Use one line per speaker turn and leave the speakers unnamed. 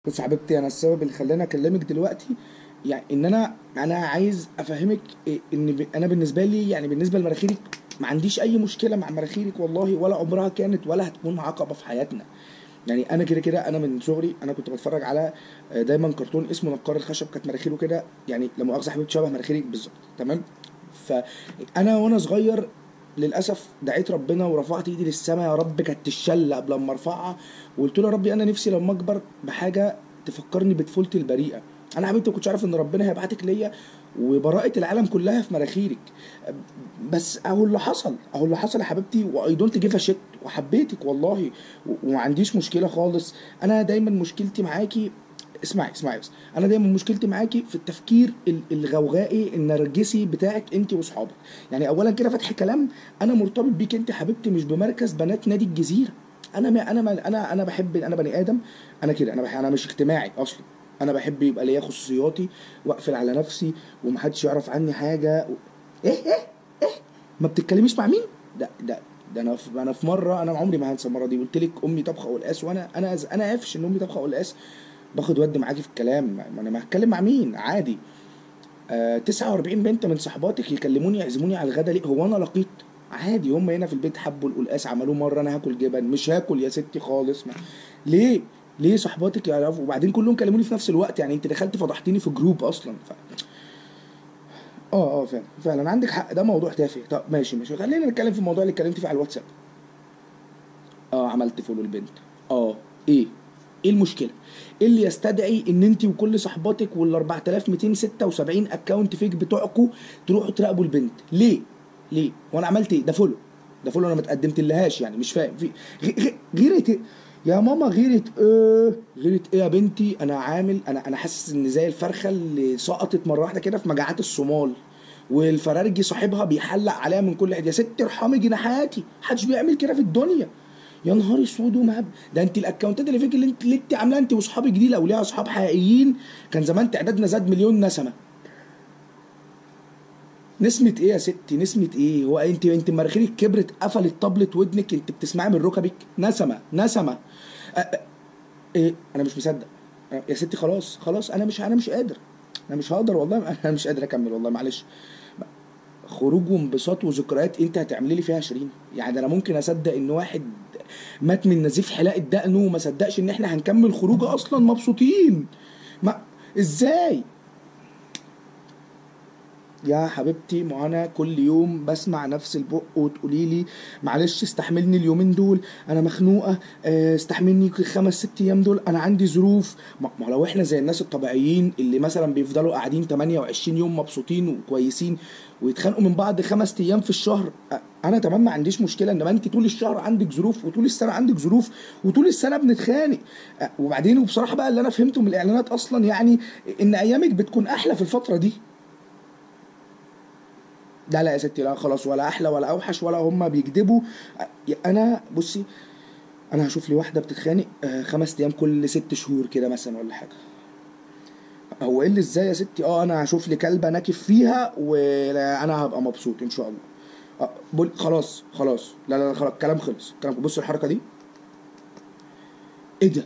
بص يا حبيبتي، انا السبب اللي خلاني اكلمك دلوقتي يعني ان انا عايز افهمك ان انا بالنسبة لي، يعني بالنسبة لمراخيرك، ما عنديش اي مشكلة مع مراخيرك والله، ولا عمرها كانت ولا هتكون عقبه في حياتنا. يعني انا كده كده انا من صغري انا كنت بتفرج على دايما كرتون اسمه نقار الخشب، كانت مراخيره كده، يعني لا مؤاخذة حبيبتي شبه مراخيرك بالظبط، تمام؟ فانا وانا صغير للاسف دعيت ربنا ورفعت ايدي للسماء، يا رب كانت تشل قبل ما ارفعها، وقلت له يا ربي انا نفسي لما اكبر بحاجة تفكرني بطفولتي البريئة. انا حبيبتي ما كنتش عارف ان ربنا هيبعتك ليا وبراءه العالم كلها في مراخيرك، بس اهو اللي حصل، اهو اللي حصل يا حبيبتي، و I don't give a shit، وحبيتك والله وما عنديش مشكلة خالص. انا دايما مشكلتي معاكي، اسمعي اسمعي بس، انا دايما مشكلتي معاكي في التفكير الغوغائي النرجسي بتاعك انت واصحابك. يعني اولا كده فتح كلام، انا مرتبط بيك انت حبيبتي، مش بمركز بنات نادي الجزيرة. انا ما انا ما انا انا بحب، انا بني ادم، انا كده، انا مش اجتماعي اصلا، انا بحب يبقى ليا خصوصياتي واقفل على نفسي ومحدش يعرف عني حاجة. ايه ايه ايه، ما بتتكلميش مع مين؟ ده انا في مره، انا عمري ما هنسى المرة دي، قلت لك امي طبخه قلقاس، وانا انا قافش ان امي طبخه قلقاس، باخد ود معاكي في الكلام، ما انا ما هتكلم مع مين عادي. 49 بنت من صحباتك يكلموني يعزموني على الغدا، ليه؟ هو انا لقيت عادي؟ هم هنا في البيت حبوا القلقاس عملوه مره، انا هاكل جبن، مش هاكل يا ستي خالص. ما. ليه ليه صحباتك يعرفوا؟ وبعدين كلهم كلموني في نفس الوقت، يعني انت دخلت فضحتيني في group اصلا. اه فعلا فعلا عندك حق، ده موضوع تافه. طب ماشي ماشي، خلينا نتكلم في الموضوع اللي اتكلمت فيه على الواتساب. عملت follow البنت، ايه المشكلة؟ ايه اللي يستدعي ان انت وكل صحباتك وال 4276 account fake بتوعكوا تروحوا تراقبوا البنت؟ ليه؟ ليه؟ وانا عملت ايه؟ ده follow، ده follow، انا ما اتقدمت لهاش، يعني مش فاهم في غيرة ايه يا ماما؟ غيرة ايه؟ غيرة ايه يا بنتي؟ انا عامل، انا حاسس ان زي الفرخه اللي سقطت مرة واحدة كده في مجاعات الصومال، والفرارجي صاحبها بيحلق عليها من كل حتة. يا ست ارحمي جناحاتي، محدش بيعمل كده في الدنيا. يا نهار اسود ومهب، ده انت ال accountات اللي fake اللي انت عاملاها انت واصحابك دي، لو ليها اصحاب حقيقيين كان زمان تعدادنا زاد مليون نسمه. نسمة ايه يا ستي؟ نسمة ايه؟ هو انت مناخيرك كبرت قفلت طبلة ودنك، انت بتسمعي من ركبك؟ نسمة نسمة. ايه؟ انا مش مصدق يا ستي، خلاص خلاص، انا مش قادر، انا مش هقدر والله، انا مش قادر اكمل والله، معلش. خروج وانبساط وذكريات انت هتعملي لي فيها شيرين؟ يعني انا ممكن اصدق ان واحد مات من نزيف حلاقه دقنه وما صدقش ان احنا هنكمل خروجه اصلا مبسوطين. ما ازاي يا حبيبتي؟ ما انا كل يوم بسمع نفس البق وتقولي لي معلش استحملني اليومين دول انا مخنوقه، استحملني 5 6 ايام دول انا عندي ظروف. ما لو احنا زي الناس الطبيعيين اللي مثلا بيفضلوا قاعدين 28 يوم مبسوطين وكويسين ويتخانقوا من بعض 5 ايام في الشهر، انا تمام ما عنديش مشكله، انما انت طول الشهر عندك ظروف وطول السنة عندك ظروف وطول السنة بنتخانق. وبعدين وبصراحة بقى اللي انا فهمته من الاعلانات اصلا يعني ان ايامك بتكون احلى في الفترة دي. لا لا يا ستي، لا خلاص، ولا احلى ولا اوحش ولا هم بيكذبوا. انا بصي، انا هشوف لي واحدة بتتخانق 5 ايام كل 6 شهور كده مثلا ولا حاجه. هو ايه اللي ازاي يا ستي؟ انا هشوف لي كلبه ناكف فيها وانا هبقى مبسوط ان شاء الله. بقول خلاص خلاص، لا لا لا خلاص، الكلام خلص، الكلام. بص الحركة دي، ايه ده؟